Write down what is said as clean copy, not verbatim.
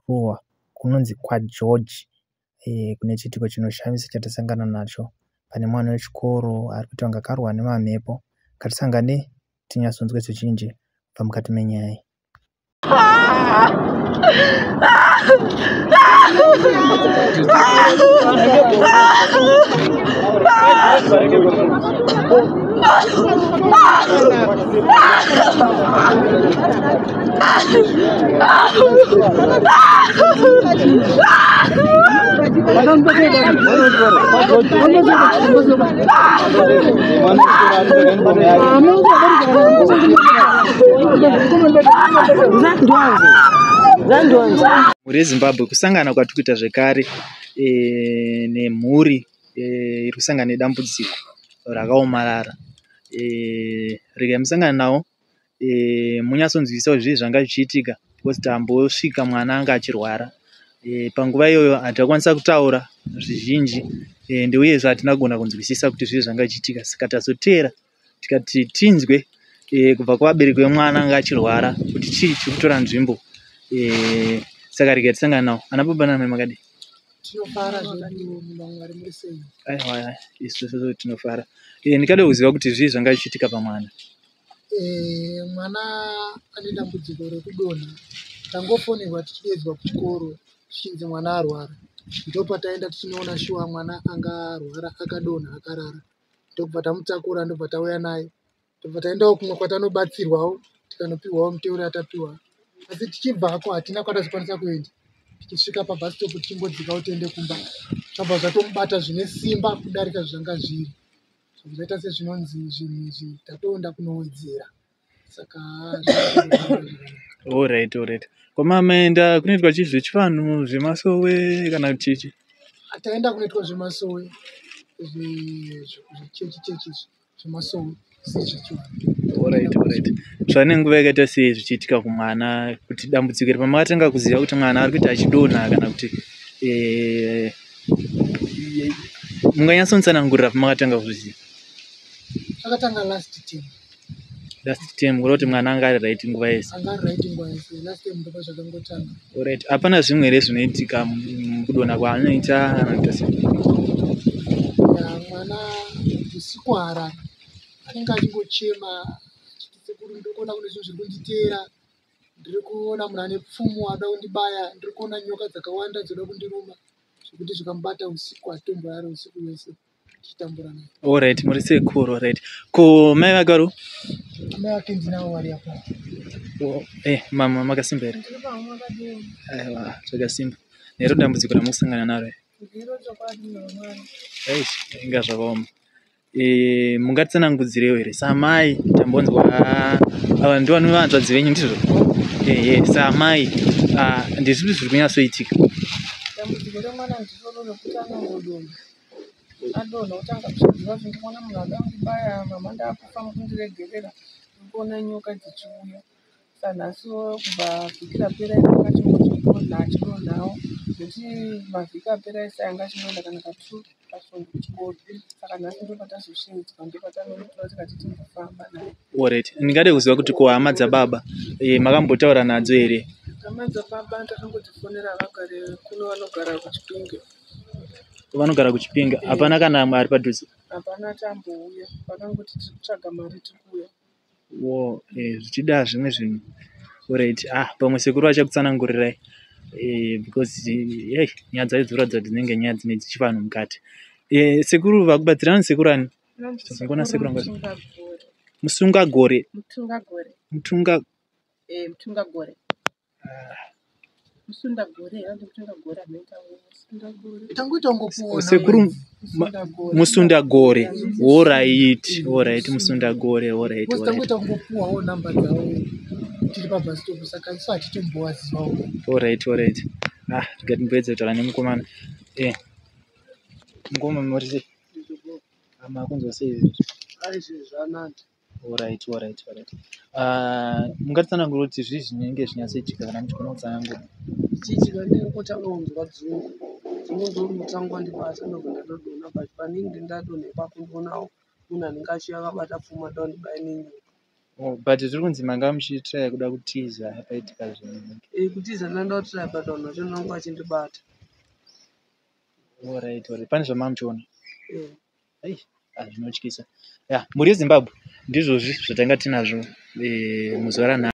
kumakuwa kunonzi kwaGeorge kune chiitiko chinoshamisa chatasangana nacho. Pane mwana wechikoro ari kuita kunge akarohwa nemamhepo. Ngatisangane tinyatsonzwe zvizhinji kubva mukati menyaya iyi. Mhuri yeZimbabwe kusangana kwatiri kuita zvekare nemhuri iri kusangana nedambudziko rakaomarara. Regai musangane navo munyatsonzwisisa kuti zvii zvanga zvichiitika because tambosvika mwana anga achirwara. Panguva iyoyo hatina kukwanisa kutaura zvizhinji ende uyezve hatina kugona kunzwisisa kuti zvii zvanga zvichiitika saka tazoteera tikati tinzwe kubva kuvabereki vemwana anga achirwara kuti chii chiri kutora nzvimbo. Saka regai tisangane navo. Ana baba naamai makadii? Tinofara zvedu munhu waMwari muri sei? Aiwa isu tinofara. Ndingade kuziva kuti zvii zvanga zvichiitika pamwana. Mwana ane dambudziko rekudonha. Tangofonerwa tichideedzwa kuchikoro zvichinzi mwana arwara. Ndopataenda tichinoona shuwa mwana anga arwara akadonha akarara. Ndobva tamutakura ndobva tauya naye. Ndobva taendawo kumwe kwatanobatsirwawo tikanopihwawo miteuro yatapiwa. Asi tichibvako hatina kwatazokwanisa kuenda. Tichisvika pabus stop tichingodzikawo tiende kumba. Zvabva zvatomubata zvine simba kudarika zvanga zviri. Zvaita sezvinonzi zvinhu izvi tatoenda kunowedzera. Saka Alright, alright. Koma maenda kunoitwa chii zvechivanhu zvemasowe kana kuti chichi? Taenda kunoitwa zvemasowe zvechechi chechi izvi zvemasowe sezvechivanhu. Alright, alright. Zvane nguva yakaita sei zvichiitika kumwana kuti dambudziko iri pamakatanga kuziva kuti mwana ari kuita achidonha kana kuti munganyatsonitsanangurira pamakatanga kuzviziva? Zvakatanga last term. Last term kureva kuti mwana anga ari right nguva yese. Anga ari right nguva yese. Last term ndipo zvakangotanga. Alright. Hapana zvimwe here zvinoitika mukudonha kwaanoita kana kuita sei? Ya, mwana usiku haarari. Anenge achingochema achiti sekuru ndiri kuona kune zvinhu zviri kunditeera. Ndiri kuona munhu ane pfumo ada kundibaya. Ndiri kuona nyoka dzakawanda dzoda kundiruma. Zvekuti zvikamubata usiku hatomborari usiku hwese tichitambura naye. Alright, muri sekuru, alright. Ko mai vake vari? Mai vake ndinavo vari apo. Oh, mama makasimba here? Ndiri pamwe makadini? Aiwa, zvakasimba. Nero dambudziko ramukusangana naro here? Ndiro chokwadi nomwana. Eish, inga zvakaoma. Mungatitsanangudzirewo here samai tambonzwa ava ndivo vanzvadzi venyu ndizvo? Ehe, samai ndezvipi zviri kunyatsoitika? Dambudziko remwana ndiroro rekuti anongodonha. Adonha otanga kuzviziva kuti ndikuona munhu ada kundibaya, mama ndakufa mukundiregerera. Ndikuona nyoka dzichiuya. Sanhasiwo kubva vhiki rapera iri anga achingozvidonha achidonhawo nekuti mavhiki apera ese anga achingoenda kana katwo pasvondo kuchikoro. Saka nhasi ndopatazoshevedzwa ndopatanomutora tikati timbofamba naye. Alright, ndingade kuziva kuti ko hama dzababa makambotaura nadzo here? Hama dzababa takangodzifonera vagare kuno vanogara kuChipinge. Vanogara kuChipinge, hapana kana amwe ari padhuze? Hapana achambouya, vakangoti tiri kutsvaga mari tiri kuuya. Wo zvichida zvimwe zvinhu. Alright, pamwe sekuru vachakutsanangurirai because hey, nyaya dzacho dzinoratidza kuti dzinenge nyaya dzine chivanhu mukati. Sekuru vakubatsirana sekuru ani? Tazongona sekuru anga Musungagore. Mutungagore. Mutunga Mutungagore. Musundagore, hanzi Mutungagore anoita Musundagore. Tangoita kungopuwa Sekuru Musundagore. Alright, alright, Musundagore, alright, alright. Tangoita kungopuwawo namba dzavo tiri pabus stop saka isu hatitombovazivawo. Alright, alright. Rega timboedza kutaura nemukomana. Mukoma muri sei? Makunzwa sei izvi? Aizvi zvanani. Alright, alright, alright. Mungatitsanangura kuti zvii zvinenge zvinyatsoitika kana muchigona kutsanangura? Zvichiitika ndinongotanga kunzwa dzungu. Dzungu ndorotanga kundibata ndobva ndatodonha but panenge ndadonha ipapo ndoonawo munhu anenge achiuya akabata pfumo ada kundibaya nenyoka. Oh, but zviri kunzi manga muchitraya kuda kutiza paitika zvinhu. Kutiza ndanga kutraya, but vanhu vacho vanga vachindibata. Alright, pane zvamamuchiona? Eh. Ai, zvinotyisa. Ya, mhuri yeZimbabwe, ndizvozvi zvatanga tinazvo muzuva ranhasi.